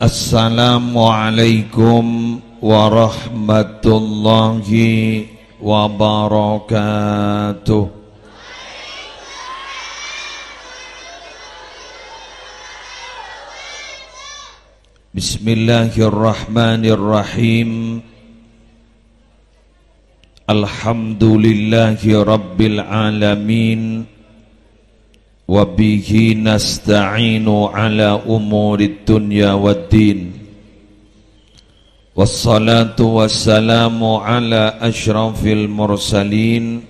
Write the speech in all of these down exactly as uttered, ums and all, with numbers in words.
Assalamualaikum warahmatullahi wabarakatuh. Bismillahirrahmanirrahim. Alhamdulillahi rabbil alamin. Wa bihi nasta'inu ala umurid dunya waddin. Wassalatu wassalamu ala asyrafil mursalin,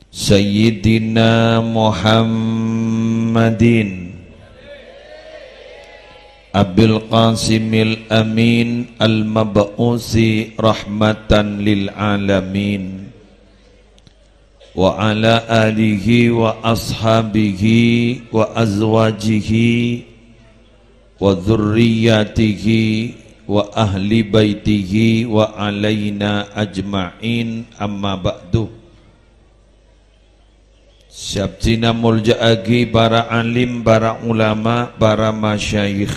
Sayyidina Muhammadin Abil Qasimil Amin al-mab'usi rahmatan lil alamin, wa ala alihi wa ashabihi wa azwajihi wa dzurriyyatihi wa ahli baitihi wa alaina ajma'in, amma ba'du. Sè abdhina molja'aghi para alim, para ulama, para masyayikh,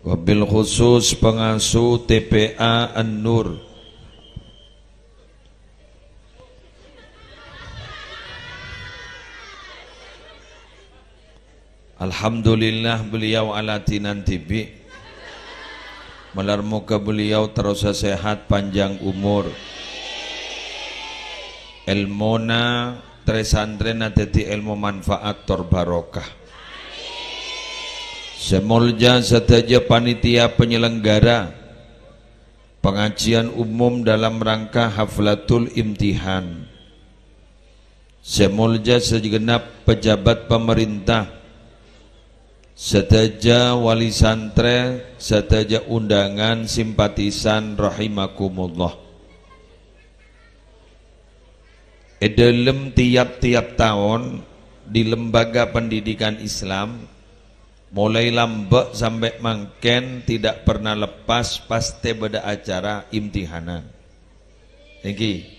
wabil khusus pangasuh T P A An-Nur. Alhamdulillah, beliau aladinan dhibi'. Malar moga beliau terros sehat, panjang umur. Èlmona trè-santrèna dhâddhi èlmo manfaat tor barokah. Sè molja sadhâjâ panitia penyelenggara pengajian umum dalam rangka Haflatul Imtihan. Sè molja segenap pejabat pamarènta, sadhâjâ wali santrè, sadhâjâ undangan simpatisan rahimakumullah. È dhâlem tiap-tiap taon di Lembaga Pendidikan Islam, mulai lambâ' sampè' mangkèn tidak pernah lepas, pastè bâdâ acara imtihanan. Èngghi.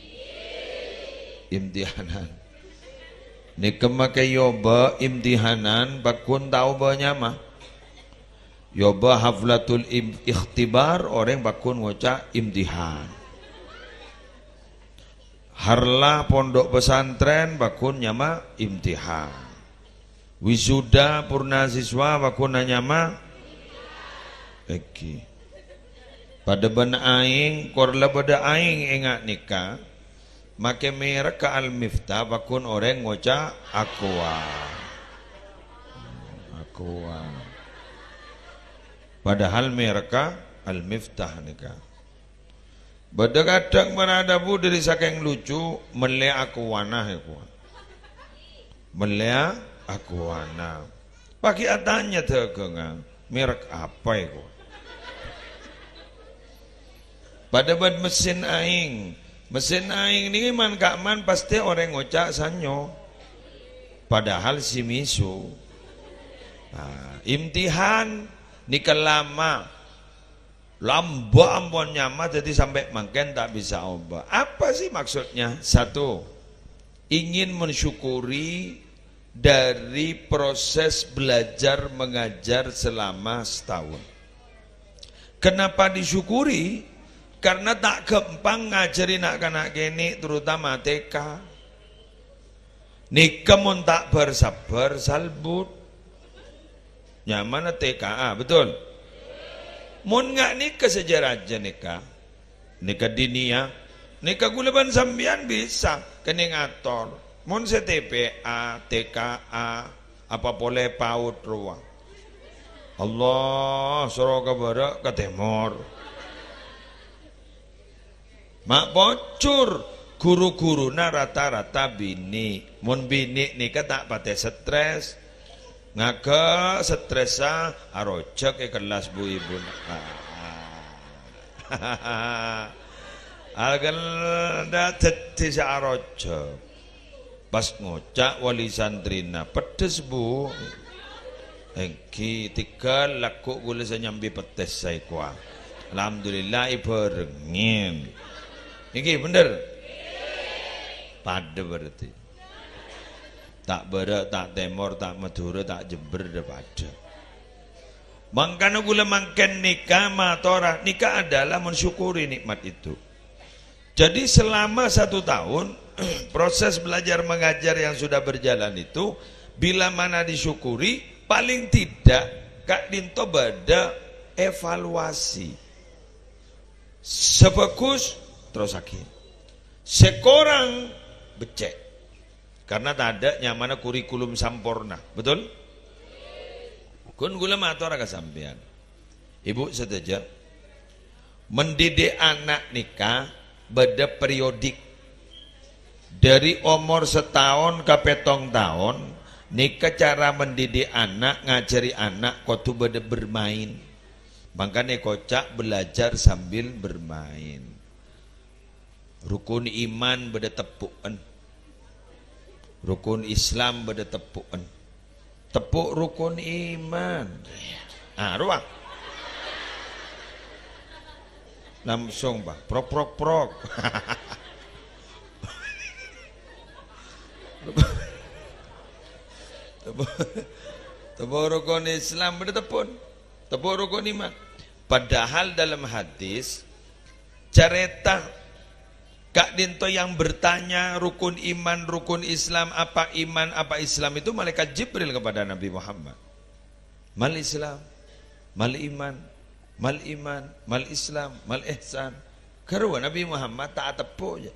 Imtihanan. Nèka makè èobâ imtihanan, pagghun ta' obâ nyama. Èobâ haflatul im-, ikhtibar, orèng pagghun ngoca' imtihan. Harla pondhuk pesantren, pagghun nyama imtihan. Wisuda purna siswa, pagghun anyama èngghi. Padâ bân aèng, kor la bâdâ aèng è nga' nèka, makè mèrek ka Al-Miftah, pagghun orèng ngoca' Aqua. Aqua. Padahal mèrek ka Al-Miftah nèka. Bâdâ kadhâng para adhâbu dhâri sakèng lucu, mellè Aquana, èkowa. Mellè Aquana. Pas ghi' atanya dhâghângnga, "Mèrek apa, èkowa?" Padâ bân mesin aèng. Mesin aèng nèka man-ka'man pastè orèng ngoca' Sanyo. Padahal Shimizu. Nah, imtihan nèka lama. Lambâ' ampon nyama, dhâddhi sampè' mangkèn ta' bisa obâ. Apa sih maksudnya? Satu, ingin mensyukuri dari proses belajar mengajar selama setahun. Kenapa disyukuri? Karena ta' ghâmpang ngajhâri na'-kana' kènè', terutama T K. Nèka mon ta' bhâr-sabbhâr, salbut. Nyamana T K A, betul? Mon nga' nèka sajâ rajâ nèka, nèka diniyah, nèka ghulâ bân sampèyan bisa kènè' ngator. Mon sè T P A, T K A, apa polè PAUD rowa. Allah, soro ka bârâ', ka tèmor. Ma' pojhur, ru-ghuruna rata-rata binè'. Mon binè' nèka ta' patè stres. Ngaghâ' stressa, arojhâk è kellas bu-ibuna. Ah. Alkenda dhâddhi sè arojhâk. Pas ngoca' wali santrina, "Peddhes, Bu." Èngghi, tèghâl lagghu' ghulâ sè nyambi peddhes saèkowa. Alhamdulillah, èbhârengngè. Èngghi, bhender? Padâ berarti. Ta' bârâ', ta' tèmor, ta' Madhurâ, ta' Jember, dhâ-padâ. Mangkana kaulâ mangkèn nèka matora, nèka adalah mensyukuri nikmat itu. Jadi selama satu tahun, proses belajar mengajar yang sudah berjalan itu, bila mana disyukuri, paling tidak ka'dinto bâdâ evaluasi. Sè bhâghus, terrossaghi. Sè korang, beccè'. Karena tadâ' nyamana kurikulum samporna. Betul? Ghun kaulâ matora ka sampèyan. Ibu sadhâjâ, mendidik anak nèka bâdâ periodik. Dari omor sataon ka pèttong taon, nèka cara mendidik anak, ngajhâri anak kodhu bâdâ bermain. Mangkana èkoca' belajar sambil bermain. Rukun iman bâdâ teppo'en. Rukun Islam bâdâ teppo'en. Teppo' rukun iman. Ah, rowa. Langsung, Pak. Prok, prok, prok. Teppo', teppo' rukun Islam bâdâ teppo'en. Teppo' rukun iman. Padahal dalam hadis, carèta ka'dinto yang bertanya rukun iman, rukun Islam, apa iman, apa Islam itu malaikat Jibril kepada Nabi Muhammad. "Mal Islam, mal iman, mal iman, mal Islam, mal ihsan." Ghâruwa Nabi Muhammad ta' ateppo', jâ.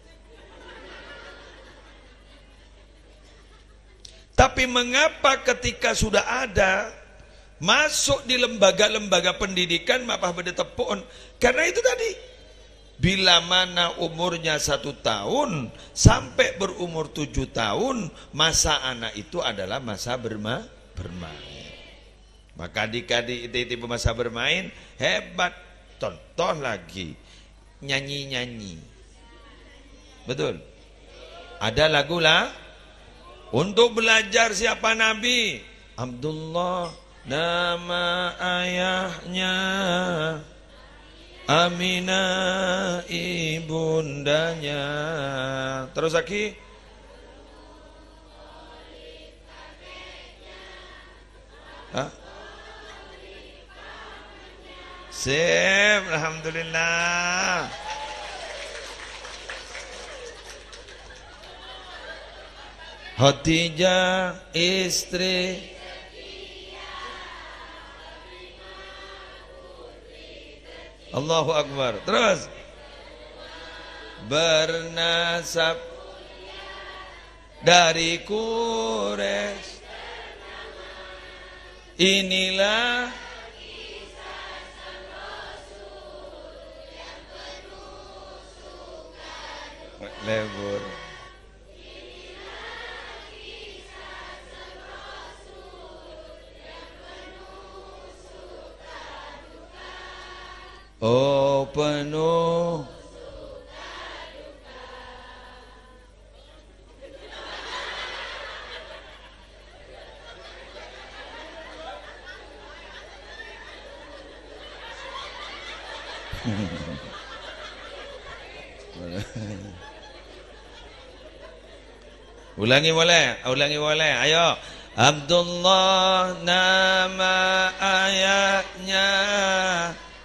Tapi mengapa ketika sudah ada, masuk di lembaga-lembaga pendidikan, ma' pas bâdâ teppo'en? Karena itu tadi, bila mana umurnya satu tahun sampai berumur tujuh tahun, masa anak itu adalah masa berma-, bermain. Maka adik-adik itu tipe masa bermain, hebat. Contoh lagi, nyanyi-nyanyi. Betul? Ada lagu lah. Untuk belajar siapa Nabi? Abdullah nama ayahnya, Aminah ibundanya. Terus lagi. Hah? Sip, alhamdulillah. Khadijah istri. Allahu Akbar. Terus. Bernasab dari Quraisy. Inilah lebur. Oh, penuh. Ulangi polè, ulangi polè. Ayo. Abdullah nama ayahnya,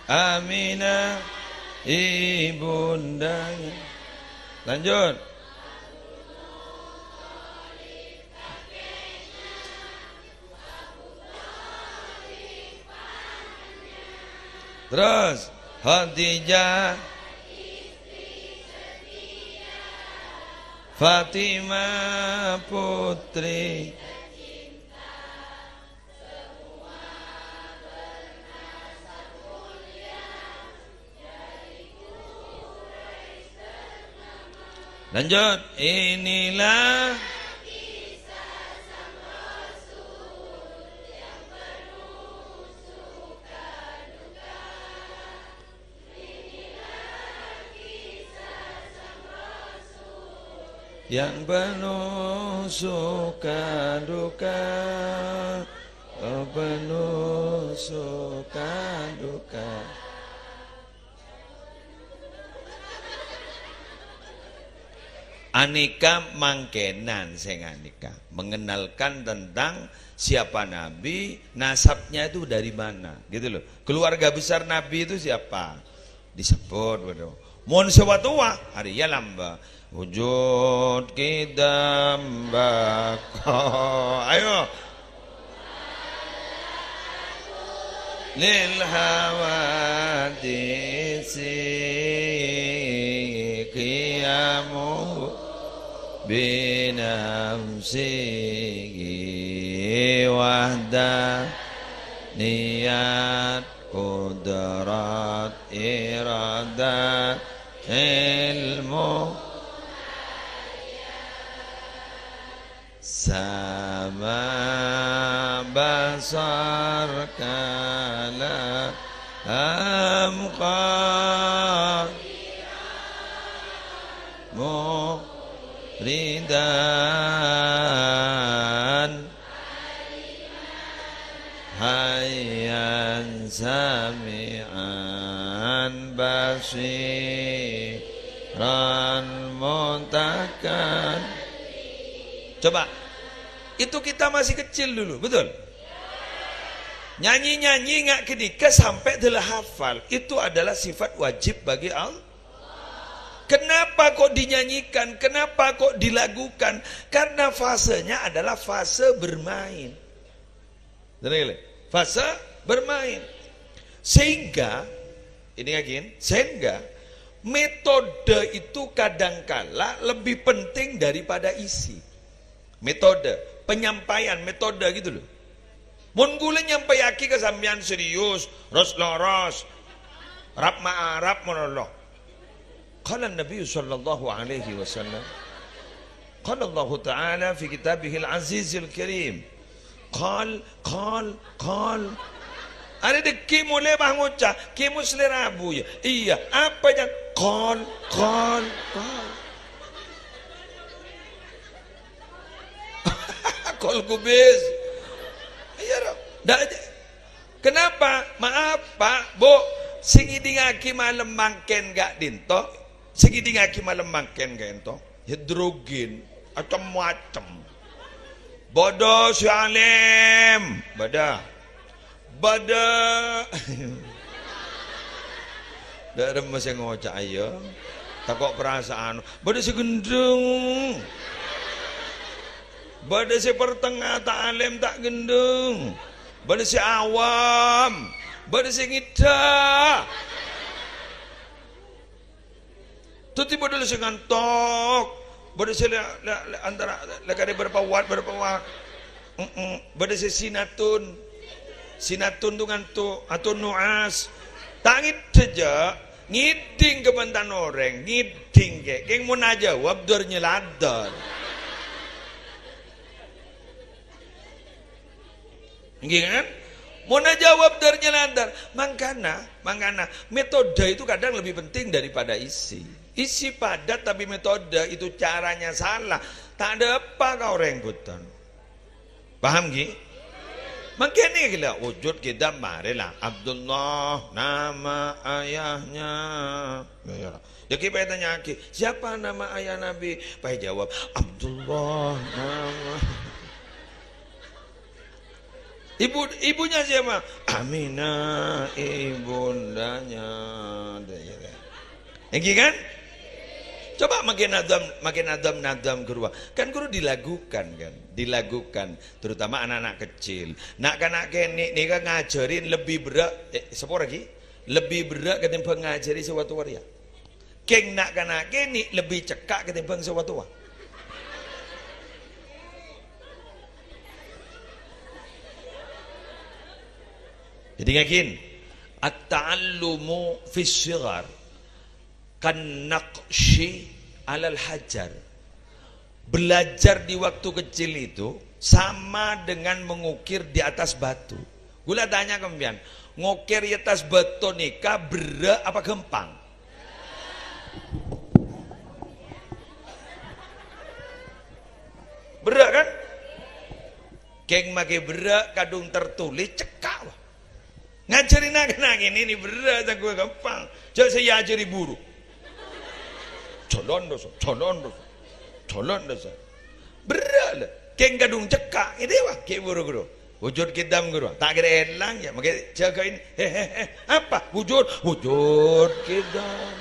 Aminah ibundanya. Lanjut. Terus, Khadijah, Fatimah putri. Lanjut. Inilah yang penuh suka duka, oh, penuh suka duka. Anèka mangkènan sè nganèka, mengenalkan tentang siapa Nabi, nasabnya itu dari mana, gitu loh. Keluarga besar Nabi itu siapa? Disebut, waduh. Mon sè wa-towa, arèya lamba. Wujud, qidam, baqa. Ayo. Lil hawaditsi qiyamuhu binafsihi, wahdaniyat, qudrat, iradat, ilmu. Sama, basar, kalam, qadiran, muridan, hayyan, sami'an, basiran, mutakan. Coba. Itu kita masih kecil dulu, betul? Nyanyi-nyanyi nga' ghânèka sampè' dâlâ hafal. Itu adalah sifat wajib bagi Allah. Kenapa kok dinyanyikan? Kenapa kok dilagukan? Karena fasenya adalah fase bermain. Dengar ya? Fase bermain. Sehingga, ini lagi, sehingga metode itu kadangkala lebih penting daripada isi. Metode, penyampaian, metode gitu loh. Mon kaulâ nyampaiaghi ka sampèyan serius, ros-loros, rap ma'arap monolog. Qala Nabi sallallahu alaihi wasallam. Qala Allahu Ta'ala fi kitabihil azizil karim. Qal, qal, qal. Arè dhâggi' molè bâ ngoca', "Kè Muslè rabu, ya?" "Iyâ." "Apa, Jang?" "Qal, qal, qal." Kol kubis. Iyâ, ro. Ndak aja. Kenapa? Maaf, Pak, Bu. Sè ngèdingaghi malem mangkèn ka'dinto. Sè ngèdingaghi malem mangkèn ka'dinto. Hidrogen. Macem-macem. Bâdâ sè alim. Bâdâ. Bâdâ. Dâ' remma sè ngoca', ayo. Tako' perasaan. Bâdâ sè gendheng. Bâdâ sè pertengahan, ta' alim, ta' gendheng. Bâdâ sè awam. Bâdâ sè ngèdhâ. Dhâddhi bâdâ sè ngantok, bâdâ sè la-, la-, la-, antara la-, la-, kare bârâmpa wat, bârâmpa wat. Mm-mm. Bâdâ sè sinatun. Sinatun tu ngantok, atau nu'as. Ta' ngèdhâ jâ', ngèdhing ka mantan orèng, ngèdhing kè, kèng mon ajâwâb dâr nyèladâr. Ènggi kan? Mon ajâwâb dâr nyèladâr. Mangkana, mangkana, metode itu kadang lebih penting daripada isi. Isi padat tapi metode itu caranya salah. Ta' dâpa' ka orèng bhutan. Paham, ghi? Mangkènè ghellâ' wujud kita marè la. Abdullah, nama ayahnya. Ya, ya. Dhâggi' pètanya'aghi, "Siapa nama ayah Nabi?" Pajâwâb, "Abdullah, nama." Ibu, ibunya siapa? Aminah, ibundanya. Ènggi kan? Coba makin nadam, makin nadam, nadam ghâruwa. Kan ghuru dilagukan kan? Dilagukan, terutama anak-anak kecil. Na'-kana' kènè' nèka ngajhârin lebbi berrâ', eh, sapa lagi? Lebbi berrâ' ketimbang ngajhâri sè wa-towa rèya. Kèng na'-kana' kènè' lebbi cekka' ketimbang sè wa-towa. Jadi ngagin, at-ta'allumu fis shighar kan naqshi alal hajar. Belajar di waktu kecil itu sama dengan mengukir di atas batu. Ghulâ tanya ka sampèyan, ngokèr è attas bâto nèka berrâ' apa ghâmpang? Berrâ', kan? Kèng makè berrâ' kadhung tertulis cekka', wah. Ngajhâri na'-kana' kènè' nè berrâ', sangghu ghâmpang. Jhâ' sè èajhâri buru. Jalan terus, jalan terus. Olon dosa. Berrâ' la. Kèng kadhung cekka', ngèdhâ wa, ghi' buru, ghuru. Wujud kidam, ghuru. Ta' kèra èlang, yâ, makè jâgâin. He, he, he. Apa? Wujud, wujud kidam.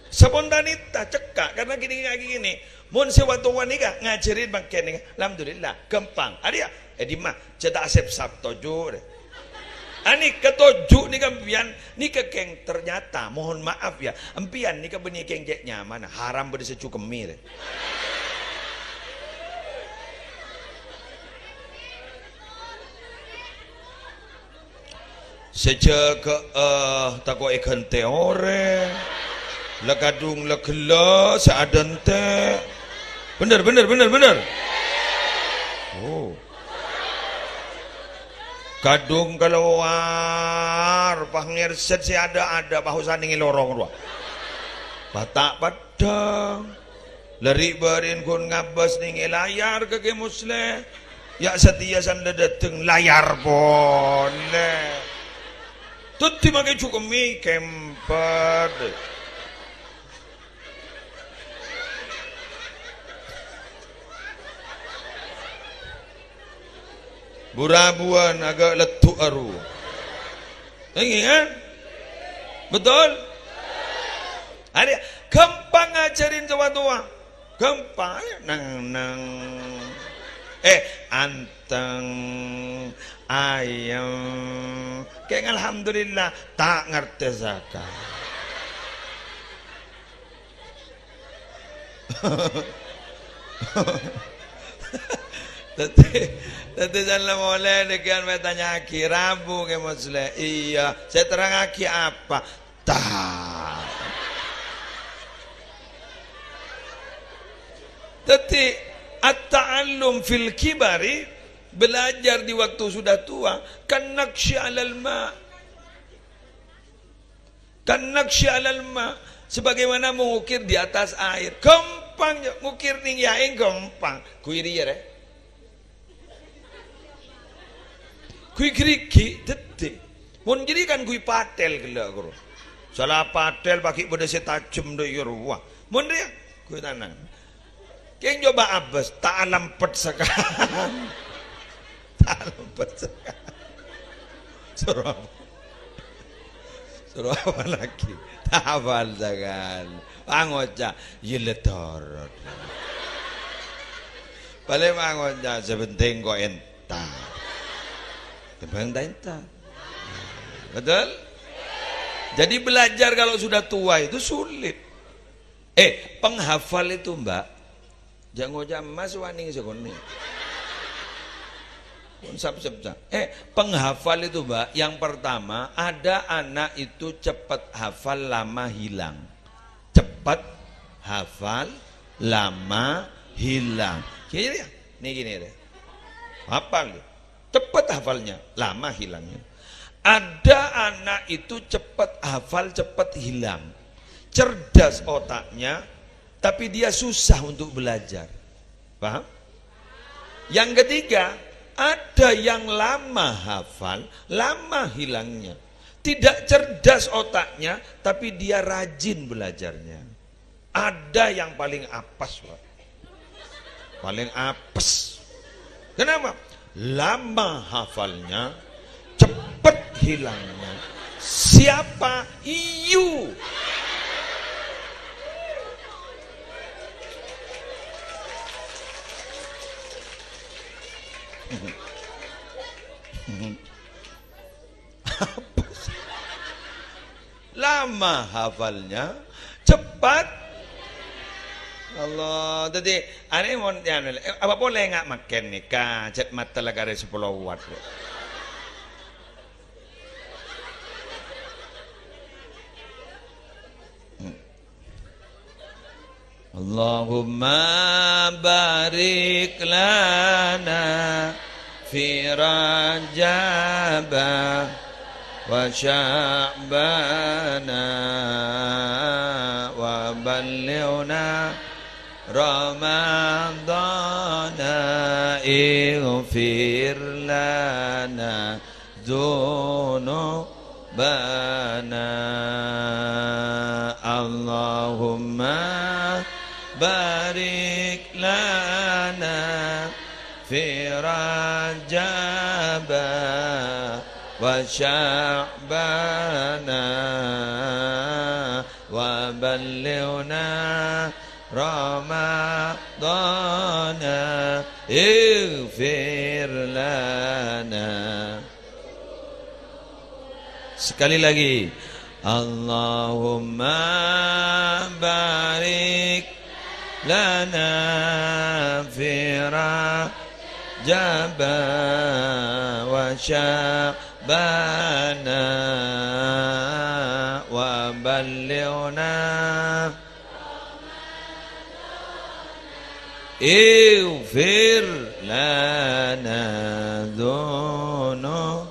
Spontanita, cekka'. Karena gini, gini, gini. Mon sè wa-towa nèka ngajhâri mangkèn nèka, alhamdulillah, ghâmpang. Arèya, è dimma? Jhâ' ta' sèp-sap toju', rè. Anèka toju' nèka empèyan, nèka kèng ternyata, mohon maaf ya, empèyan nèka bânnè kèng cè' nyamana, haram bâdâ sè cukemmè, rè. Sè jâgâ'â tako' èghântè orèng. La kadhung la ghellâ' sè adhânte'. Bhender, bhender, bhender, bhender. Oh. Kadhung kalowar, pas ngèrsèt sè adâ'-adâ', pas osa nèngè lorong rowa. Pas ta' peddhâng. La ri'-bâri'en ghun ngabâs nèngè layar ka Kè Musleh. Ya' satèya sanda dâteng layar polè. Dhâddhi makè cukemmè kempet. Bu-rabuwân aghâ' leddu' aru. Ènggi, kan? Betul? Arèya, ghâmpang ngajhârin sè wa-towa. Ghâmpang, arèya, neng-neng. Eh, anteng, ayem. Kèng alhamdulillah, ta' ngartè sakalè. Dhâddhi, dhâddhi, sè la molè nèkèyan mè' tanya'aghi, rabu Kè Musleh. Iyâ, sè terrangaghi apa? Ta'. Dhâddhi, at-ta'allum fil kibari, belajar di waktu sudah tua, kan naqsyi 'alal ma'. Kan naqsyi 'alal ma', sebagaimana mengukir di atas air. Ghâmpang, jâ, ngukir nèng yâèng ghâmpang. Ghuy rèya, rè. Ghuy ghârighi', dhâddhi. Mon jârèya kan ghuy pathèl ghellâ', ghuru. Sala pathèl, paghi' bâdâ sè tajem dâ' iyâ rowa. Mon rèya, ghuy tanang. Kèng coba abâs, ta' alempet sakalè. Ta' alempet sakalè. Soro apa? Soro apa lagi? Ta' apal sakalè. Pangoca', yâ la torot. Palèng pangoca', sè pentèng ko' entar. Tèmbhâng ta' entar. Betul? Jadi belajar kalau sudah tua itu sulit. Eh, penghafal itu, Mbak, jâ' ngoca' emmas wani sakonè'. Pon sap-sap, Cak. Eh, penghafal itu, Mbak, yang pertama, ada anak itu cepat hafal, lama hilang. Cepat hafal, lama hilang. Gini ya, nih gini deh. Hafal. Cepat hafalnya, lama hilangnya. Ada anak itu cepat hafal, cepat hilang. Cerdas otaknya, tapi dia susah untuk belajar. Paham? Yang ketiga, ada yang lama hafal, lama hilangnya. Tidak cerdas otaknya, tapi dia rajin belajarnya. Ada yang paling apes, Pak. Paling apes. Kenapa? Lama hafalnya, cepet hilangnya. Siapa? You. Lama hafalnya, cepat. Allah, dhâddhi, anè mon, yâ, apa polè nga' mangkèn nèka, cè' matella karè sapolo watt. Hmm. اللهم بارك لنا في رجب وشعبان وبلغنا رمضان. اغفر لنا ذنوبنا. اللهم لنا في رجب وشعبان وبلغنا رمضان اغفر لنا. Sekali lagi. اللهم بارك لنا في رجب وشعبان وبلغنا اغفر لنا ذنوب.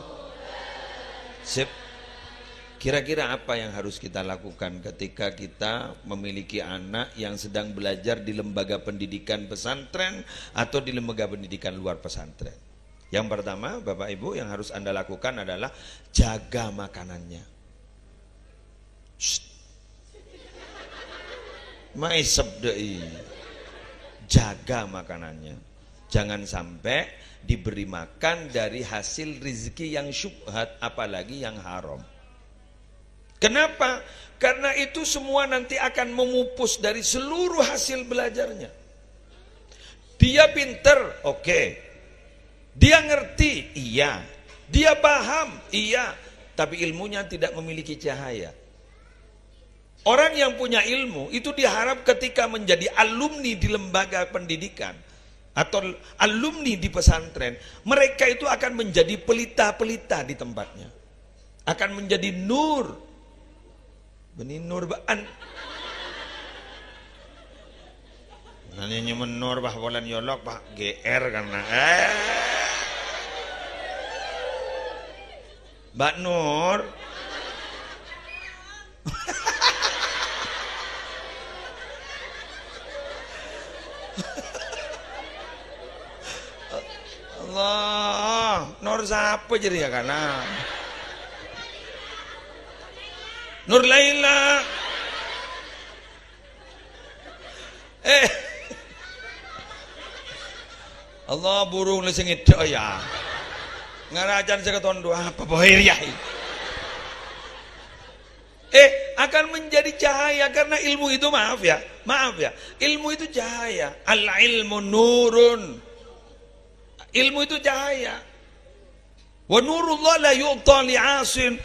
Sip. Kira-kira apa yang harus kita lakukan ketika kita memiliki anak yang sedang belajar di lembaga pendidikan pesantren atau di lembaga pendidikan luar pesantren? Yang pertama, Bapak Ibu, yang harus Anda lakukan adalah jaga makanannya. Shh. Maesep dei. Jaga makanannya. Jangan sampai diberi makan dari hasil rezeki yang syubhat, apalagi yang haram. Kenapa? Karena itu semua nanti akan memupus dari seluruh hasil belajarnya. Dia pinter, oke. Dia ngerti, iya. Dia paham, iya. Tapi ilmunya tidak memiliki cahaya. Orang yang punya ilmu itu diharap ketika menjadi alumni di lembaga pendidikan atau alumni di pesantren, mereka itu akan menjadi pelita-pelita di tempatnya. Akan menjadi nur. Bânnè nur bâ'ân. Nanya nyemen nur, bah, polana nyolok, bah, G R karena. Eh. Mbak Nur. Allah, Nur sapa jadi ya kana? Nur Laila. Eh. Allah, burung le sing ngedhek ya. Ngarajan sing katondo apa boy ya? Eh, akan menjadi cahaya karena ilmu itu, maaf ya, maaf ya, ilmu itu cahaya. Al ilmu nurun. Ilmu itu cahaya. Wa nurullah la yu'ta li asin.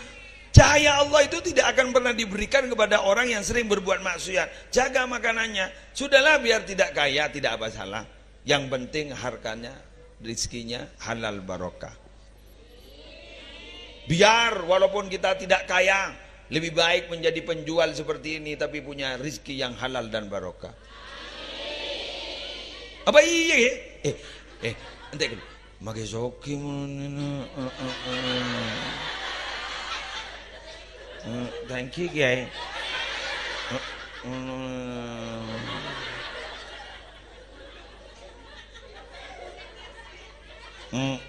Cahaya Allah itu tidak akan pernah diberikan kepada orang yang sering berbuat maksiat. Jaga makanannya. Sudahlah, biar tidak kaya, tidak apa salah. Yang penting hartanya, rizkinya halal barokah. Biar walaupun kita tidak kaya, lebih baik menjadi penjual seperti ini tapi punya rizki yang halal dan barokah. Apa iya, ya? Eh, eh, ente kan. Make sogi ngono. Eh, eh, eh. Eh, thank you, Kiai. Eh, eh. Mm-mm.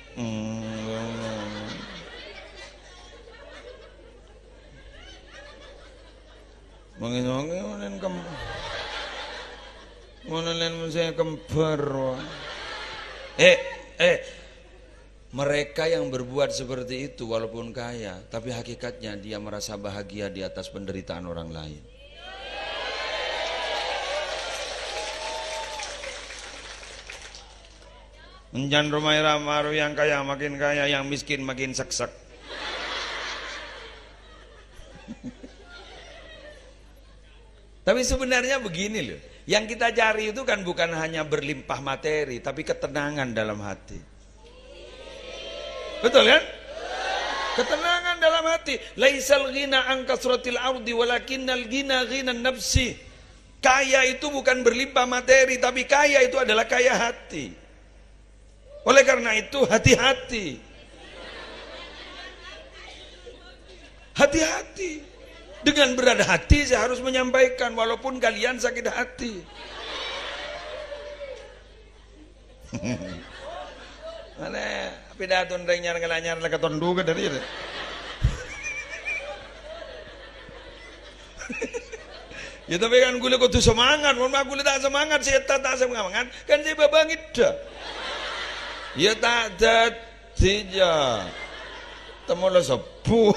Mangke-mangke ngonen kem-, ngonen mesti kembar, wah. Eh, eh, mereka yang berbuat seperti itu walaupun kaya, tapi hakikatnya dia merasa bahagia di atas penderitaan orang lain. Encan romaè ra maru yang kaya makin kaya, yang miskin makin seksek. Tapi sebenarnya begini loh, yang kita cari itu kan bukan hanya berlimpah materi, tapi ketenangan dalam hati. Betul kan? Ketenangan dalam hati. "Laisal ghina an kasratil ardi, walakinnal ghina ghinan nafsi." Kaya itu bukan berlimpah materi, tapi kaya itu adalah kaya hati. Oleh karena itu, hati-hati. Hati-hati. Dengan berat hati saya harus menyampaikan, walaupun kalian sakit hati. Mane pidato rèng nyar-ngalanyar la katondu ka dhâri. Ya, tapè kan ghulâ kodhu semangat. Mon ma' ghulâ ta' semangat, sè ta', ta' semangat, kan sè bâbâ ngèdhâ. Ya, ta' dhâddhi, ya. Tèmmo la sobbhu.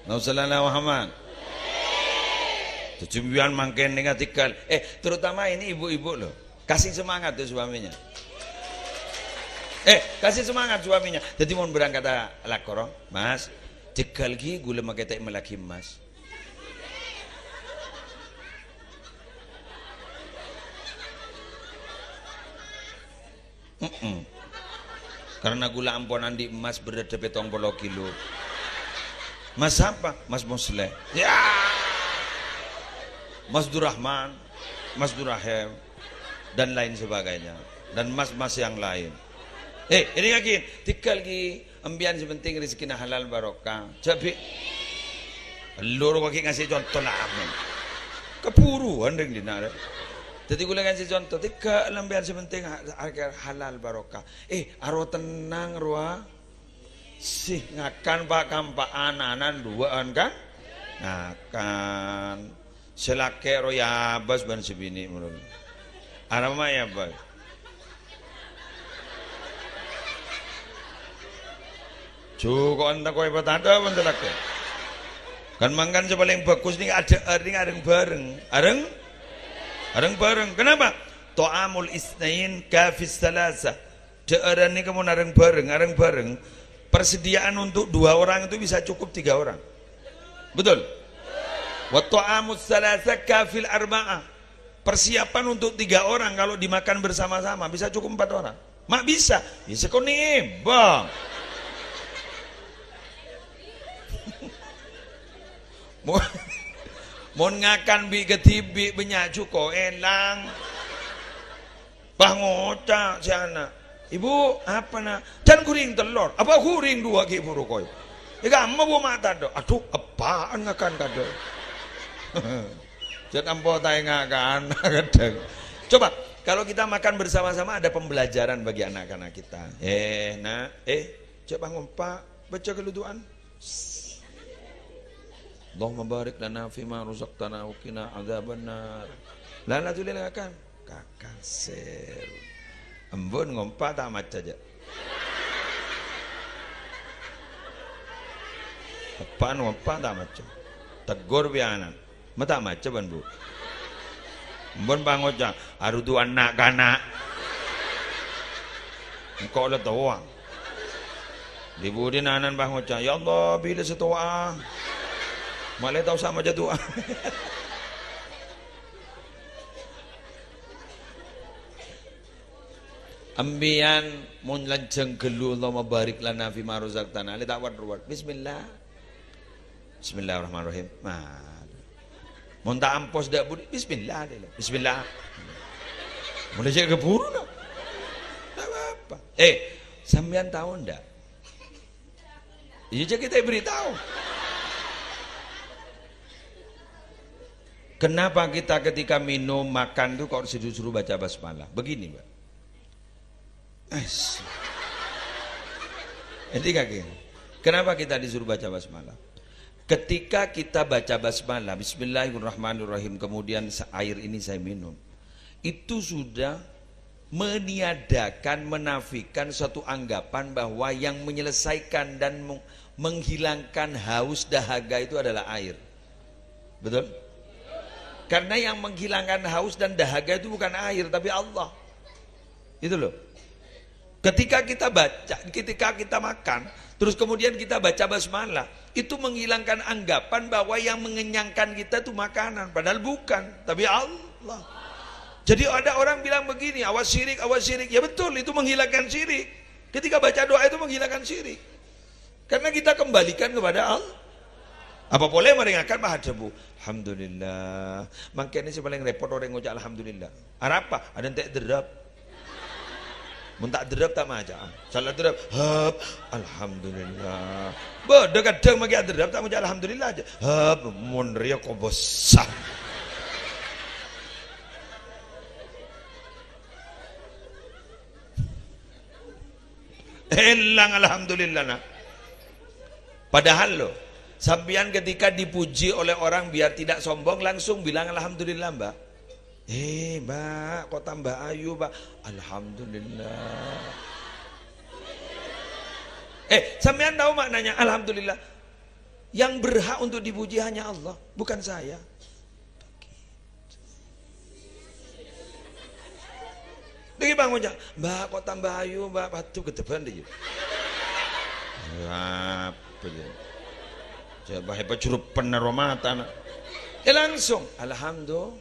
Allahumma shalli ala Muhammad. Jhâ' sampèyan mangkèn nèng adhighâl. Eh, terutama ini ibu-ibu loh. Kasih semangat tuh suaminya. Eh, kasih semangat suaminya. Dhâddhi mon berangkat a-, lakor, "Mas, jhâghâl ghi ghulâ makè ta' èmellèaghi emmas." Mm-mm. Karena ghulâ ampon andi' emmas berrâddhâ pètong polo kilo. Mas sapa? Mas Musleh. Ya. Mas Durrahman, Mas Durrahem, dan lain sebagainya. Dan mas-mas yang lain. Eh, ini lagi, tinggal lagi. Empèyan sè penting rezekkina halal barokah. Jhâ' bi'. Ellor kok ghi' ngasè conto la amin. Kaburuan rèng dinna' rè. Dhâddhi ghulâ ngasè conto, tèghâ' la empèyan sè penting ha-, ha-, halal barokah. Eh, aro tennang rowa. Sè ngakan pa'-kampa'an, anan duwâ'ân kan? Ngakan. Sè lakè' rowa èabâs bân sè binè' mèlon. Arapa ma' èabâs? Jhuko' anta koè patadâ bân sè lakè'. Kan mangkana sè palèng bhâghus nèng adhâ'âr nèng areng-bhâreng. Areng? Areng-bhâreng. Kenapa? Tha'amul itsnain kafis tsalatsa. Dhâ'ârân nèka mon areng-bhâreng, areng-bhâreng, persediaan untuk dua orang itu bisa cukup tiga orang. Betul? Wa tha'amus tsalatsa kafil arba'a. Persiapan untuk tiga orang kalau dimakan bersama-sama bisa cukup empat orang. Ma' bisa? Ya, sakonè', Bang. Mon, mon ngakan bi' kadhibi' bânnya' jhuko' èlang. Pas ngoca' sè ana', "Ibu, apa, Na'?" "Can ghuring tellor." "Apa ghuring duwâ' ghi' buru koy?" "È kamma, Bu, ma' tadâ'." "Adhu, eppa'en ngakan kadâ'." Jhât ampo ta' ènga' kana' kadhâng. Coba, kalau kita makan bersama-sama ada pembelajaran bagi anak-anak kita. "Eh, Na', eh, jhâ' pas ngompa', baca ghâllu du'ana." "Allahumma barik lana fima razaqtana wa qina adzabannar." Lah, la dhuli ngakan. Kakasèr. Embun ngompa' ta' maca, jhâ'. Eppa'en ngompa' ta' maca. Teggor bi' ana'na. Ma' ta' maca bân, Bu. Embun pas ngoca', "Arudu ana' kana'." Engko' la towa. Di-budina ana'na pas ngoca', "Ya Allah, bilâ sè towa'a?" Ma' la ta' osa maca du'a. Empèyan mon lanjhâng ghâllu, "Allahumma barik lana fima razaqtana." La ta' wad-ruwad. Bismillah. Bismillahirrahmanirrahim. Nah. Mon ta' ampos dâ' budi, bismillah, dè. Bismillah. Mon la cè' kaburu, no. Ta' apa-apa. Eh, sampèyan tao ndak? Iya, cè' kita beritahu. Kenapa kita ketika minum, makan tuh kok disuruh baca basmalah? Begini, Pak. Es. Ini kaki. Kenapa kita disuruh baca basmalah? Ketika kita baca basmalah, "Bismillahirrahmanirrahim," kemudian se-, air ini saya minum, itu sudah meniadakan, menafikan satu anggapan bahwa yang menyelesaikan dan meng-, menghilangkan haus dahaga itu adalah air. Betul? Karena yang menghilangkan haus dan dahaga itu bukan air, tapi Allah. Itu loh. Ketika kita baca, ketika kita makan, terus kemudian kita baca basmalah, itu menghilangkan anggapan bahwa yang mengenyangkan kita itu makanan, padahal bukan, tapi Allah. Jadi ada orang bilang begini, "Awas syirik, awas syirik." Ya betul, itu menghilangkan syirik. Ketika baca doa itu menghilangkan syirik. Karena kita kembalikan kepada Allah. Apa polè marè ngakan, pas adhâbu, "Alhamdulillah." Mangkèn sè palèng rèpot orèng ngoca' alhamdulillah. Arapa? Adâ' ta' derrep. Mon ta' derrep ta' maca. Sala derrep, hep, alhamdulillah. Bâdâ kadhâng maghi aderrep ta' maca alhamdulillah jâ. Hep, mon rèya kobâsa. Èlang alhamdulillahna. Padahal loh, sampèyan ketika dipuji oleh orang biar tidak sombong, langsung bilang, "Alhamdulillah, Mbak." "Eh, Mbak, kok tambah ayu, Mbak?" "Alhamdulillah." Eh, sampèyan tahu maknanya alhamdulillah? Yang berhak untuk dipuji hanya Allah, bukan saya. Nèka, Bang, ngoca', "Mbak, kok tambah ayu, Mbak?" Waduh, gedebban dhâ' iyâ. Apa ya? Coba hebat juru peneromatan. Ya langsung, "Alhamdulillah."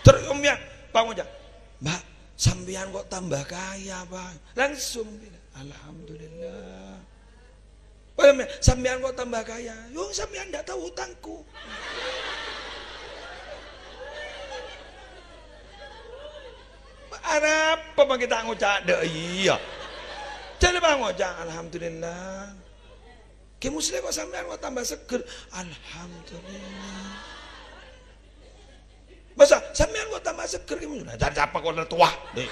Terus kemudian, Bang, ngoca', "Mbak, sampèyan kok tambah kaya, Bang?" Langsung bilang, "Alhamdulillah." "Oh, sampèyan, sampèyan kok tambah kaya?" "Yo, sampèyan ndak tahu utangku." Arapa mangkèn ta' ngoca' dâ' iyâ? Jhâ' la ngoca', "Alhamdulillah." Kè Muslim kok sampèyan kok tambah seger? "Alhamdulillah." Masa sampèyan kok tambah seger, gimana? Dan siapa kok udah tua? Nih.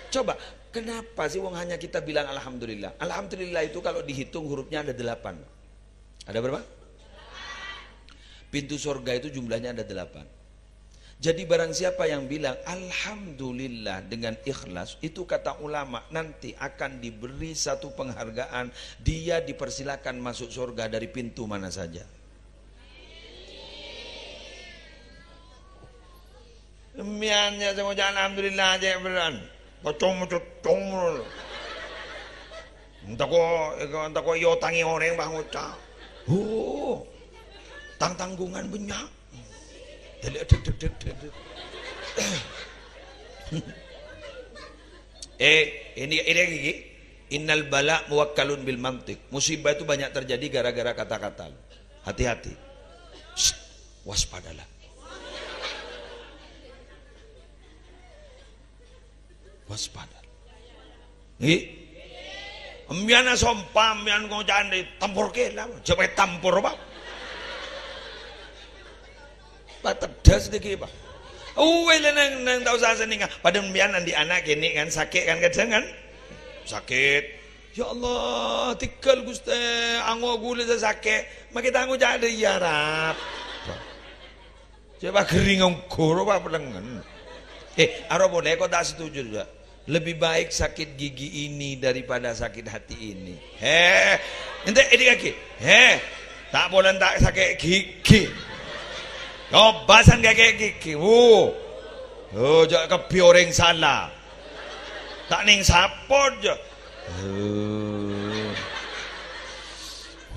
Coba, kenapa sih wong hanya kita bilang alhamdulillah? Alhamdulillah itu kalau dihitung hurufnya ada delapan. Ada berapa? Pintu surga itu jumlahnya ada delapan. Jadi barang siapa yang bilang alhamdulillah dengan ikhlas, itu kata ulama nanti akan diberi satu penghargaan, dia dipersilakan masuk surga dari pintu mana saja. Sampèyan ya sè ngoca' alhamdulillah cè' berrâ'. Pocong-pocong. Entako, entako èotangè orèng pas ngoca'. Oh, tang-tanggungan bânnya'. Dek, dek, dek, dek, dek. Eh, ini, ini lagi. Innal bala muwakkalun bil mantiq. Musibah itu banyak terjadi gara-gara kata-kata. Hati-hati. Shh, waspadalah. Waspada. Ngghi? Empèyan asompa, empèyan ngoca'an è tempor kèla, jhâ' pètempor, Pak. Patedhâs nèkè, Pak. Uwè, lè neng, neng tao sasenengnga. Padâ empèyan andi' ana' kènè' kan, sakè' kan, kadhâng kan? Sakè'. "Ya Allah, tèghâl, Ghustè, ango' ghulâ sè sakè'." Makè ta' ngoca' dâ' iyâ, Rab. Cè' paghering ongghu, ro, papelengen. Eh, aro polè kok ta' setuju, Cak? Lebih baik sakit gigi ini daripada sakit hati ini. He, ente, ini lagi. He, ta' polè ta' sakè' gigi. Coba san kakè gigi. Wuh. Oh, jhâ' kabbhi orèng sala. Ta' nèng sapot, jhâ'. Oh.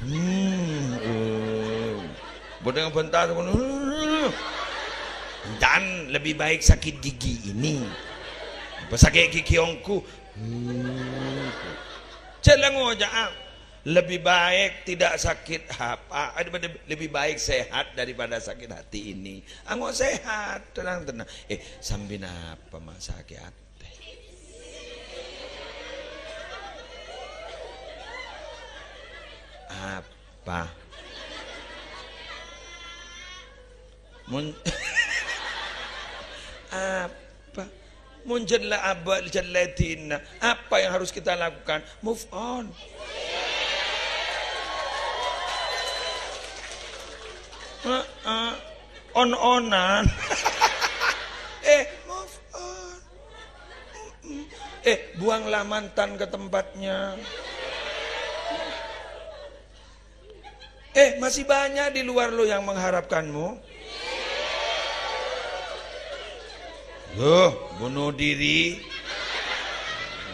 Hmm, oh. Bhâdhân bânta, "Encan, lebih baik sakit gigi ini. Apa sakè' gigi ongghu?" Hmm. Jhâ' la ngoca', "Lebih baik tidak sakit apa, lebih baik sehat daripada sakit hati ini." Ango' sehat, tenang-tenang. Eh, sambi napa ma' sakè' atè? Apa? Mon-, apa? Mon jhâ' la abâ', jhâ' la èdina, apa yang harus kita lakukan? Move on. Heeh. On-onan. Eh, move on. Mm-mm. Eh, buanglah mantan ke tempatnya. Eh, masih banyak di luar lo yang mengharapkanmu. Loh, bunuh diri.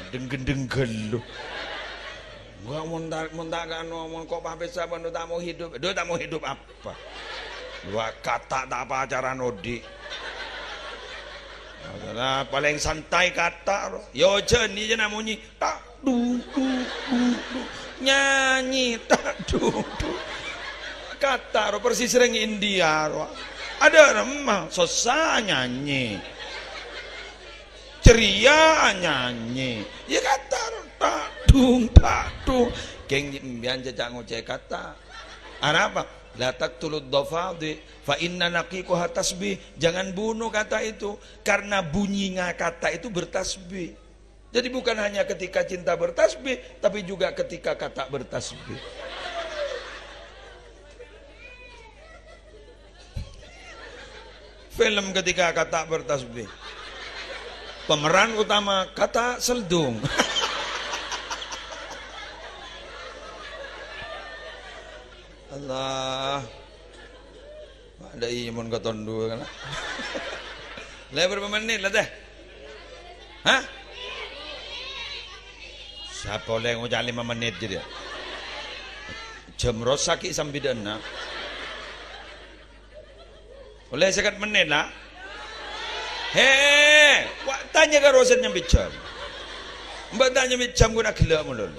Denggen-denggen lo. Gua mon ta', mon ta' kan ngomong kok papesa bân lo ta' mau hidup. Aduh, ta' mau hidup apa? Dua kata ta' pacaran odi'. Adalah paling santai kata, ro. Yo, jhâni jhâ' namonyi. Tak, du, du, du, du. Nyanyi, tak, du, du. Kata, ro, persis rèng India, ro. Ada remah, susah nyanyi. Ceria nyanyi. Ya kata, ro. Tak, dung, tak, dung. Kèng, mbiyan cacak ngocè kata. Arapa? La taqtulud dhafadhi, fa inna naqiqaha tasbih. Jangan bunuh kata itu, karena bunyinya kata itu bertasbih. Jadi, bukan hanya ketika cinta bertasbih, tapi juga ketika kata bertasbih. Film Ketika Kata Bertasbih. Pemeran utama Kata Seldung. Allah. Ada iya mon katon dua kan. Lah, berapa menit lah teh? Hah? Sapa oleh ngoca' lima menit jadi ya? Jam rosak ki sambidanna. Oleh seket menit lah. He, wa' tanya karo sè nyambi jam. Mbak tanya nyambi jam, gue nak gila mulu.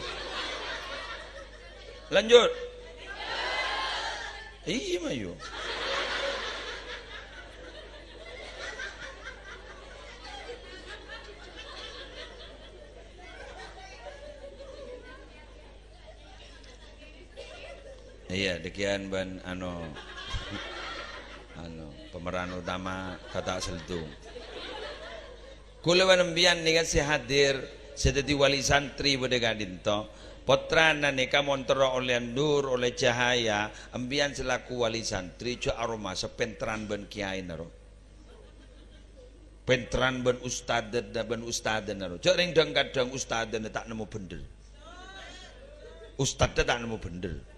Lanjut. Iya, mayu. Iya, demikian ban, anu, anu, pemeran utama Kata Seldung. Kaulâ bân empèyan nèka sè hadir, sè dhâddhi wali santri bâdâ ka'dinto. Pottrana nèka mon terro ollè ondur, ollè cahaya, empèyan selaku wali santri jhâ' aromasa pènterran bân kèyaèna, ro. Pènterran bân ustadz, bân ustadzana, ro. Jhâ' rèng dhâng-kadhâng ustadzana ta' nemmo bhendher. Ustadz ta' nemmo bhendher.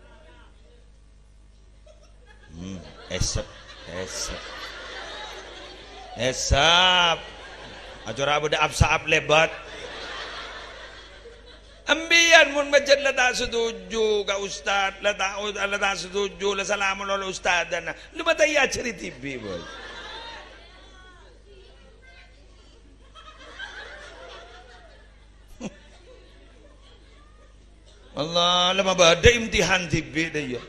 Hmm, èsep, èsep. Èsep. Acara bâdâ ap-sa'ap lèbât. Empèyan mon majât la ta' setuju ka ustad, la ta', la ta' setuju, la sala malolo ustadana. Lu mata èajhâri dhibi', boy. Allah, la mabâdâ imtihan dhibi' dâ' iyâ.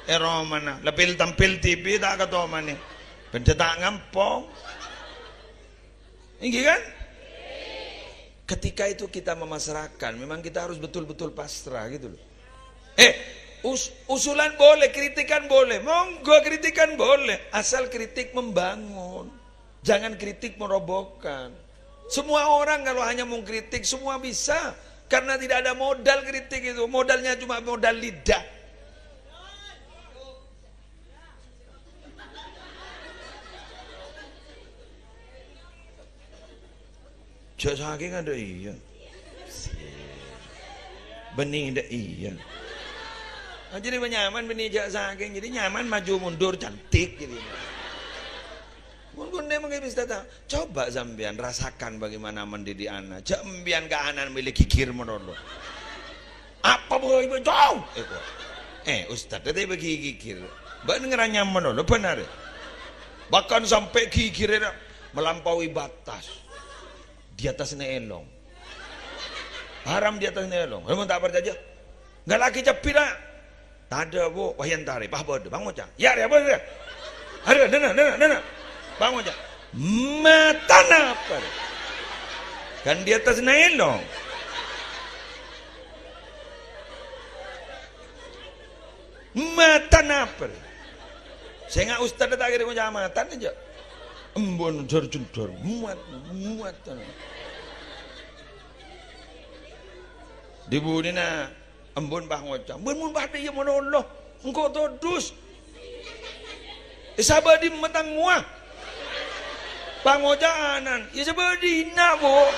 È romana, la pil-tampil dhibi' ta' katomanè. Bhendher ta' ngampong. Èngghi kan? Ketika itu kita memasrahkan, memang kita harus betul-betul pasrah gitu loh. Eh, us-, usulan boleh, kritikan boleh. Monggo kritikan boleh, asal kritik membangun. Jangan kritik merobohkan. Semua orang kalau hanya mengkritik, semua bisa. Karena tidak ada modal kritik itu. Modalnya cuma modal lidah. Jhâ' sakèng adâ' iyâ. Bânnè adâ' iyâ. Ah, jadi nyaman bânnè jhâ' sakèng, jadi nyaman maju mundur, cantik jadi. Mon ghun mangkè pesta ta', coba sampèyan rasakan bagaimana mendidik anak. Jhâ' empèyan ka ana' mèlè ghighir malolo. Apa bhâi, Bang? Jauh! Eh, kok. Eh, Ustaz, tadi bagi gigir. Bân ngeranyam mano, lo benar. Bahkan sampai gigirnya melampaui batas. Di atas elong. Haram di atas elong. Kamu tak percaya? Nggak lagi cepira. Tada, Bu, wayang tari, pah bodoh, Bang Oca. Ya, ya, Bu, ya. Ada, nana, nana, nana. Bang Oca. Mata napa? Kan di atas elong. Mata napa? Sènga' ustad ta' kèra kacamatan aja. Embun jor-jendor, muat, muat. Di bunina embun, Bah, ngoca', "Embun, mon Bah, dâ' iyâ malolo, engko' todus." È sabâdhi matang ngowa. Pangoca'an, "Iyâ sabâdhina, Bu'."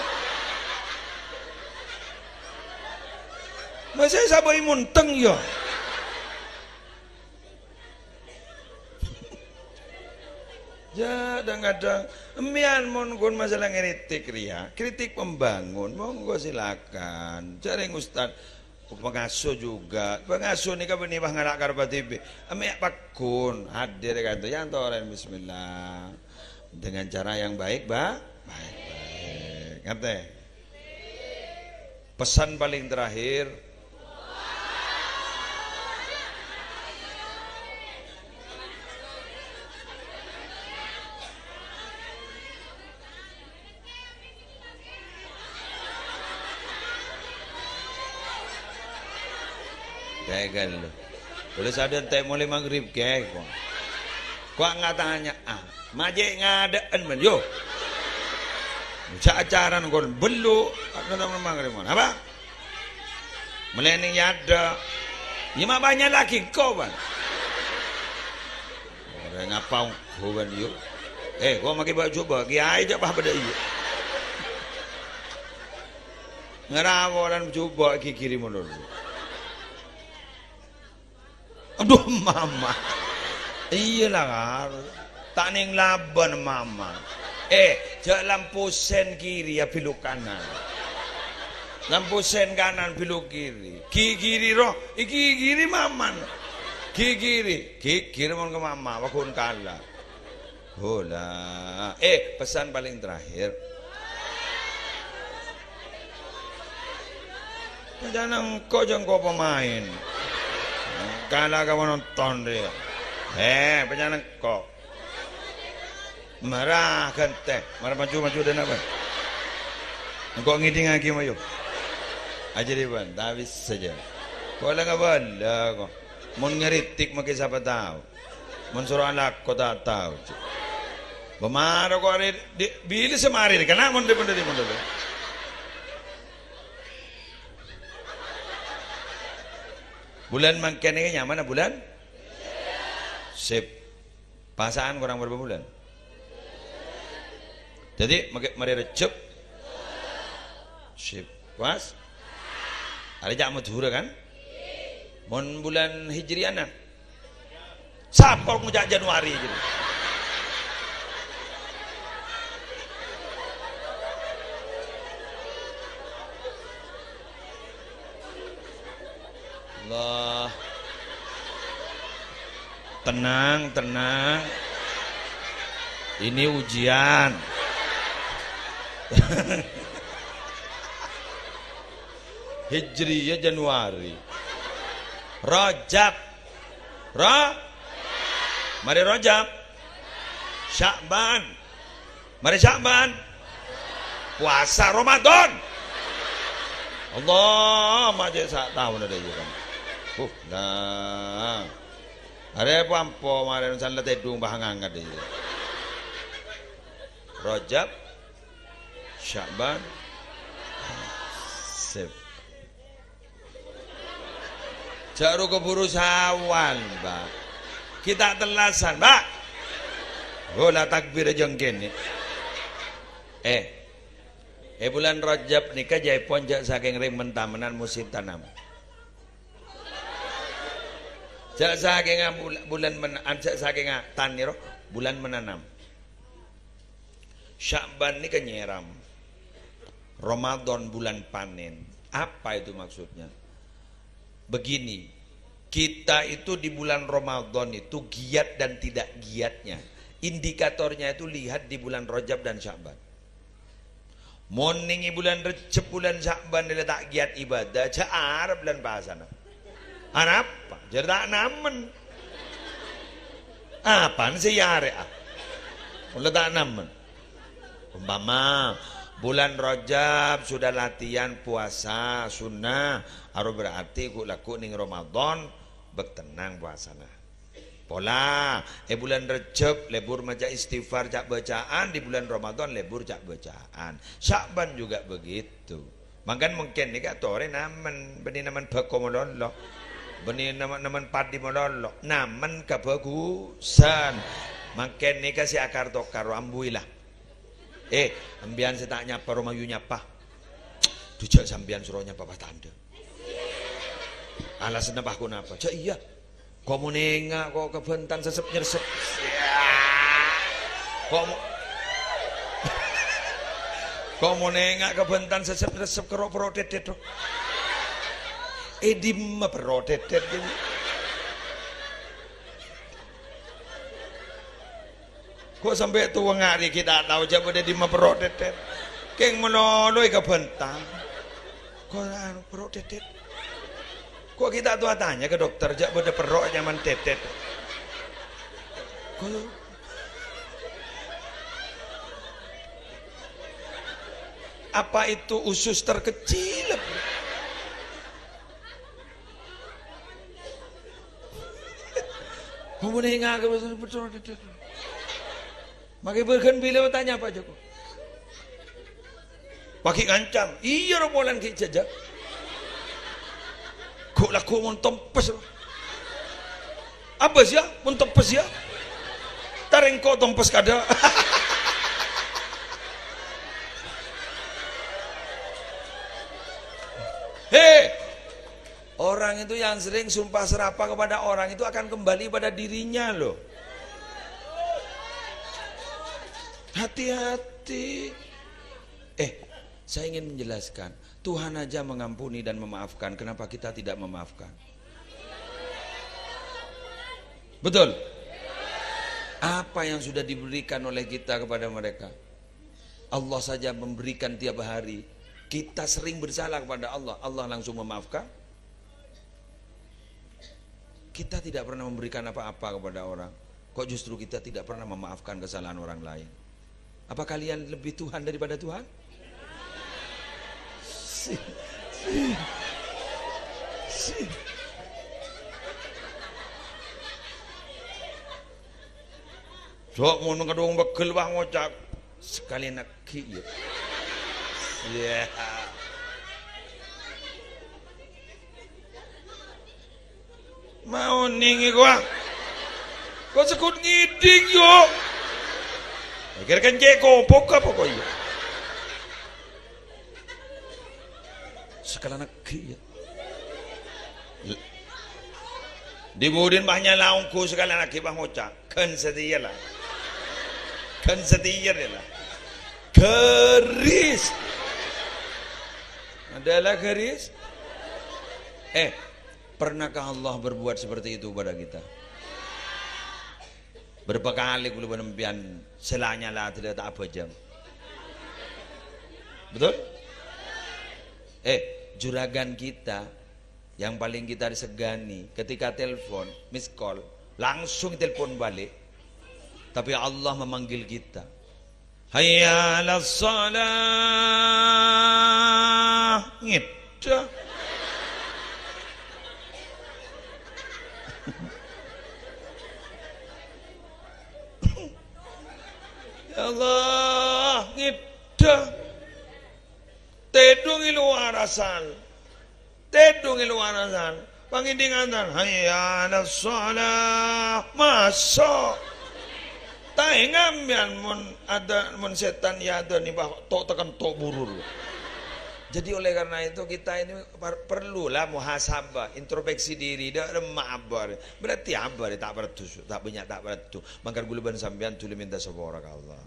Masa sabâdhi monteng, yâ? Ya, kadang-kadang, empèyan mon ghun masalah ngritik rèya, kritik membangun, monggo silakan. Jhâ' rèng ustad, pengasuh juga. Pengasuh nèka bânnè pas ngala' karep dhibi'. Empèyan pagghun hadir kanto, yang toren, bismillah. Dengan cara yang baik, Bah. Baik-baik. Ngerti? Pesan paling terakhir. Tegel. Boleh sadar tè mulai maghrib, kè, kok. Kok ngatanya, ah, majè' ngadâ'ân, men, yo. Jhâ' acaran kol bellu', apa? Mèlènè yâ adâ'. Yâ ma' bânnya' lagi engko', Bân. Orèng apa ongghu, Bân, yu? Eh, ko' makè bâ'-jubâ', kèyaè jhâ' pas bâdâ iyâ. Ngarawolan jubâ' ghighiri malolo. Adhu, mama. Iyâ la, Kar. Ta' nèng labân, mama. Eh, jhâ' lampu sèn kiri, yâ, bhiluk kanan. Lampu sèn kanan, bhiluk kiri. Ghighiri, roh. Èghighiri, maman. Ghighiri. Ghighir mon ka mama, wâ ghun kala. Hola. Eh, pesan paling terakhir. Pancana engko' jhâ' engko' pemain. Kala ka penonton dia. Eh, pancana engko'. Mara ghântè. Mara maju-maju dâna, Bân. Engko' ngèdingngaghi, mayu. Ajâri, Bân. Tapi saja. Kok la ngabâlâ, kok. Mon ngritik, makè sapa tao. Mon soro alako ta' tao. Bâ' mara ko' arè di-, bilâ sè marè rè, kèna mon di-, mon di-, mon di-. Bulân mangkèn nèka nyamana bulân? Sip. Pasa'an korang bârâmpa bulân? Dhâddhi, makè-, marè Rejjeb? Sip. Pas? Arè ca'na Madhurâ, kan? Mon bulân Hijriyana? Sapa ngoca' Januari, gitu? Allah. Tenang, tenang. Ini ujian. Hijriyah Januari. Rajab. Ra-, marè Rajab. Sya'ban. Marè Sya'ban. Puasa Ramadan. Allah, ma' cè' sataon adâ' iyâ, kan. Uh, nah. Arè apa ampo marè san la tèdung bâ' ngangat iyâ. Rajab, Sya'ban, Sep-, Jhâ' ro keburu Syawal, Mbak. Ghi' ta' tellasan, Mbak. Oh, la takbir jhâ' kènè'. Eh. È bulân Rajab nèka jhâèpon jhâ' sakèng rèng men-tamenan musim tanam. Jhâ' sakènga bul-, bulân men-, an-, jhâ' sakènga tanè ro, bulân menanam. Sya'ban nèka nyèram. Ramadan bulan panen. Apa itu maksudnya? Begini, kita itu di bulan Ramadan itu giat dan tidak giatnya. Indikatornya itu lihat di bulan Rajab dan Sya'ban. Mon nèng è bulân Rejjeb, bulân Sya'ban la ta' giat ibadah, jhâ' arep bulân pasana. Anapa? Jhâ' ta' namen. Apana sè èarè'a? Mon la ta' namen. Umpama, bulân Rajab sudah latihan puasa sunnah, aro berarti ghu'-, lagghu' nèng Ramadan, bâk tennang puasana. Pola, è bulân Rejjeb, lebur maca istighfar ca'-bâca'an, di bulân Ramadan, lebur ca'-bâca'an. Sya'ban juga begitu. Mangkana mungkin nèka torè namen, bânnè namen bhâko malolo. Bânnè namen, namen padi malolo. Namen kabhâghusân. Mangkana nèka sè akar-tokar, ambuwi la. Eh, sampèyan sè ta' nyapa, romayu nyapa. Dhu jhâ' sampèyan soro nyapa pas tandhâ. Alasanna pas ponapa? Jhâ' iyâ. Ko' mon enga' ko' kabhântan sèsep-nyèsep. Ko' mo-, ko' mon enga' kabhântan sèsep-nyèsep kèro' pèro' tètèt, to. È dimma pèro' tètèt, ghi? Ko' sampè' towa nga' rèya ghi' ta' tao jhâ' bâdâ è dimma pèro' tètèt. Kèng malolo èkabhântan. Ko' anu, pèro' tètèt. Ko' ghi' ta' towa tanya ka dokter, jhâ' bâdâ pèro' nyamana tètèt. Ko-, apa itu usus terkecil? Ko' mon enga' ka pèro' tètèt. Makè bâghân bilâ tanya apa, Joko? Aghi' ngancam. Iyâ, ro, polana ghi' jhâjhâ. Ghu'-lagghu' mon tompes. Abâs, yâ, mon tompes, yâ. Tarèng ko' tompes kadâ'. He, orang itu yang sering sumpah serapah kepada orang itu akan kembali pada dirinya, loh. Hati-hati. Eh, saya ingin menjelaskan. Tuhan aja mengampuni dan memaafkan. Kenapa kita tidak memaafkan? Betul? Apa yang sudah diberikan oleh kita kepada mereka? Allah saja memberikan tiap hari. Kita sering bersalah kepada Allah, Allah langsung memaafkan. Kita tidak pernah memberikan apa-apa kepada orang. Kok justru kita tidak pernah memaafkan kesalahan orang lain? Apa kalian lebih Tuhan daripada Tuhan? Si, si, si. Sok mon kadhung pegghel, wah, ngoca', "Sakalèyan aghi', yâ." Yâ. Mau nèng èko, ah. Ko' segghut ngèdhing, yo. Èkèr kencè' kopok apa ko', yâ? Sakalèyan aghi', yâ. Di budina bânnya' la ongghu sakalèyan aghi' pas ngoca', "Ghân satèya, la. Ghân satèya, la. Ghâris." Adalah ghâris. Eh, pernahkah Allah berbuat seperti itu pada kita? Berapa kali kaulâ bân sampèyan sè la nyala dâlâ ta' abhâjâng. Betul? Eh, juragan kita yang paling kita segani, ketika telepon, miss call, langsung telepon balik. Tapi Allah memanggil kita. "Hayya 'alas shalah." Ngèdhâ. Ya Allah, ngèdhâ. Tèdung è lowarasan. Tèdung è lowarasan. Pangèdhingan, "Hayya 'alas shalah." Maso'. Ta' èngam, yâ, mon ada, mon sètan èadhâni, pas to' teken to' burur. Jadi, oleh karena itu, kita ini per-, perlulah muhasabah, introspeksi diri. Dâ' remma abâ' rè. Berarti abâ' rè ta' pareddhu, ta' bânnya' ta' pareddhu. Mangkana kaulâ bân sampèyan dulu minta sapora ka Allah.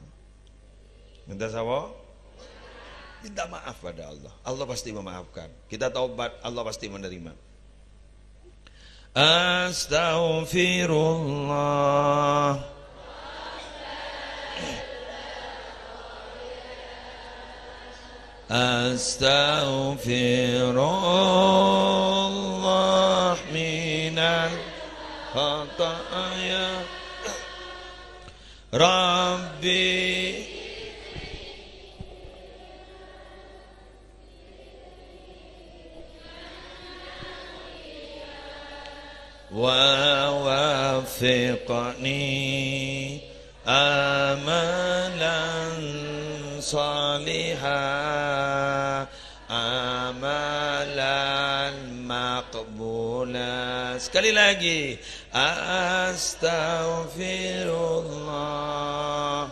Minta sapa? Minta maaf pada Allah. Allah pasti memaafkan. Kita taubat, Allah pasti menerima. Astaghfirullah. Astaghfirullah minal khataya. Rabbi. Wa waffiqni amalan saliha. Amalan maqbula. Sekali lagi. Astaghfirullah.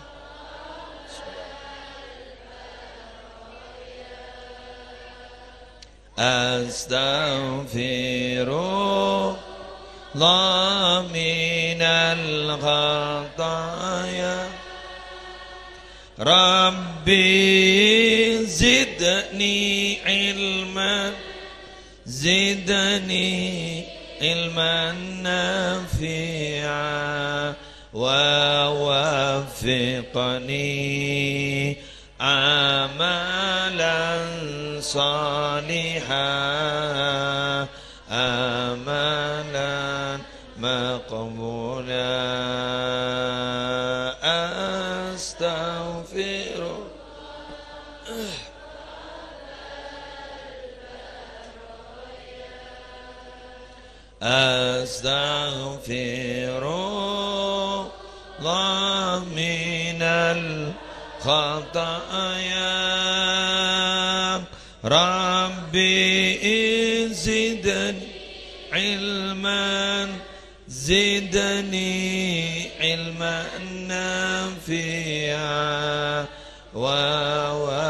Astaghfirullah minal khataya. Rabbi zidni ilman, zidni ilman nafi'a, wa waffiqni amalan saliha, amalan maqbula. Astaghfirullah. Astaghfirullah minal khataya. رب زدني علما، زدني علما نافعا، ووفقني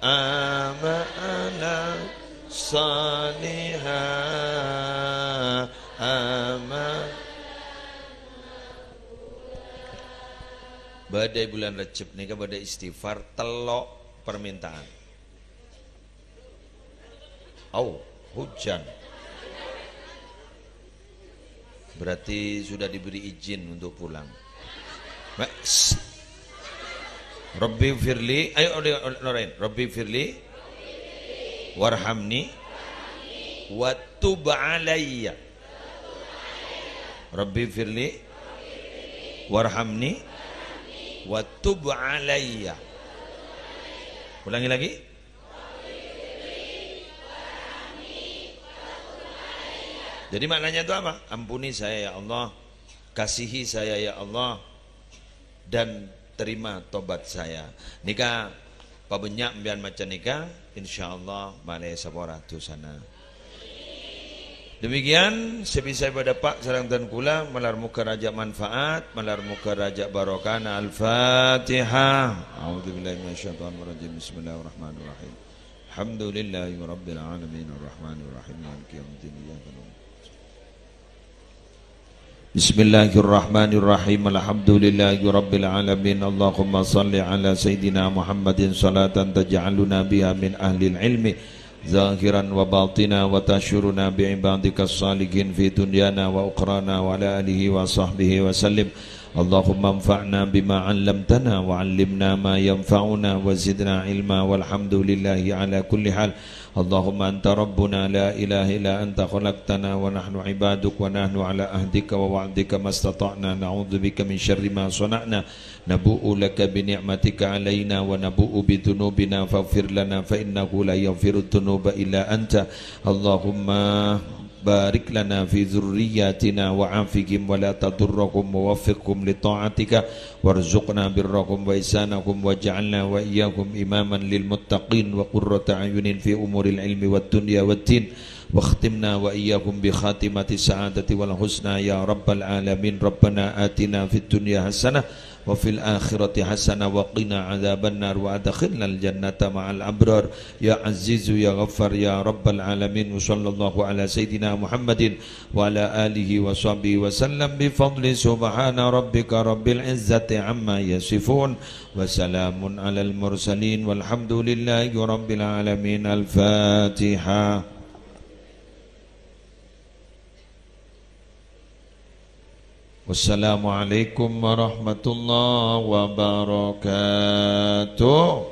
أعمالا صالحا، أعمالا. Bâdâ è bulân Rejjeb nèka bâdâ istighfar tello' parmènta'an. Au, hujan. Berarti sudah diberi izin untuk pulang. Mek, s-, Rabbi firli, ayo, oleh, oleh, Norain. Rabbi firli, warhamni, wa tub alayya. Rabbi firli, warhamni, wa tub alayya. Ulangi lagi. Jadi maknanya itu apa? Ampuni saya ya Allah, kasihi saya ya Allah, dan terima tobat saya. Nèka pabânnya' sampèyan maca nèka, insyaallah malè sapora dusana. Demikian sè bisa èpadhâpa' sareng dhân kaulâ, malar moghâ rajâ manfaat, malar moghâ rajâ barokahna. Al-Fatihah. A'udzubillahi minasyaitonirrajim. Bismillahirrahmanirrahim. Alhamdulillahirabbil alamin, arrahmanirrahim, maliki yaumiddin, iyyaka na'budu. Bismillahirrahmanirrahim. Alhamdulillahirabbil alamin. Allahumma shalli ala sayyidina Muhammadin shalatan taj'aluna biha min ahlil ilmi zahiran wa batina wa tahsyuruna bi ibadika shalihin fi dunyana wa ukhrana wa ala alihi wa sahbihi wa sallim. Allahumma anfa'na bima 'allamtana wa 'allimna ma yanfa'una wa zidna ilma, walhamdulillahi ala kulli hal. Allahumma anta rabbuna la ilaha illa anta khalaqtana wa nahnu ibaduk wa nahnu ala ahdika wa wa'dika mastata'na, na'udzubika min syarri ma shana'na, nabu'u laka bi ni'matika alaina wa nabu'u bi dzunubina faghfir lana fa innahu la yaghfiru dzunuba illa anta. Allahumma barik lana fi dzurriyyatina wa afihim wa la tadurrahum wa waffiqhum li ta'atika warzuqna birrahum wa ihsanahum waj'alna wa iyyahum imaman lil muttaqin wa qurrata a'yunin fi umuril ilmi wad dunya wad din. Wakhtimna wa iyyahum bi khatimati sa'adati wal husna ya rabbal alamin. Rabbana atina fid dunya hasanah wa fil akhirati hasanah wa qina adzabannar wa adkhilnal jannata ma'al abrar ya Azizu ya Ghaffar ya rabbal alamin. Wa sallallahu ala sayyidina Muhammadin wa ala alihi wa sahbihi wa sallam bi fadli subhana rabbika rabbil izzati amma yasifun. Wa salamun alal mursalin walhamdulillahi rabbil alamin. Al-Fatihah. Wassalamualaikum warahmatullahi wabarakatuh.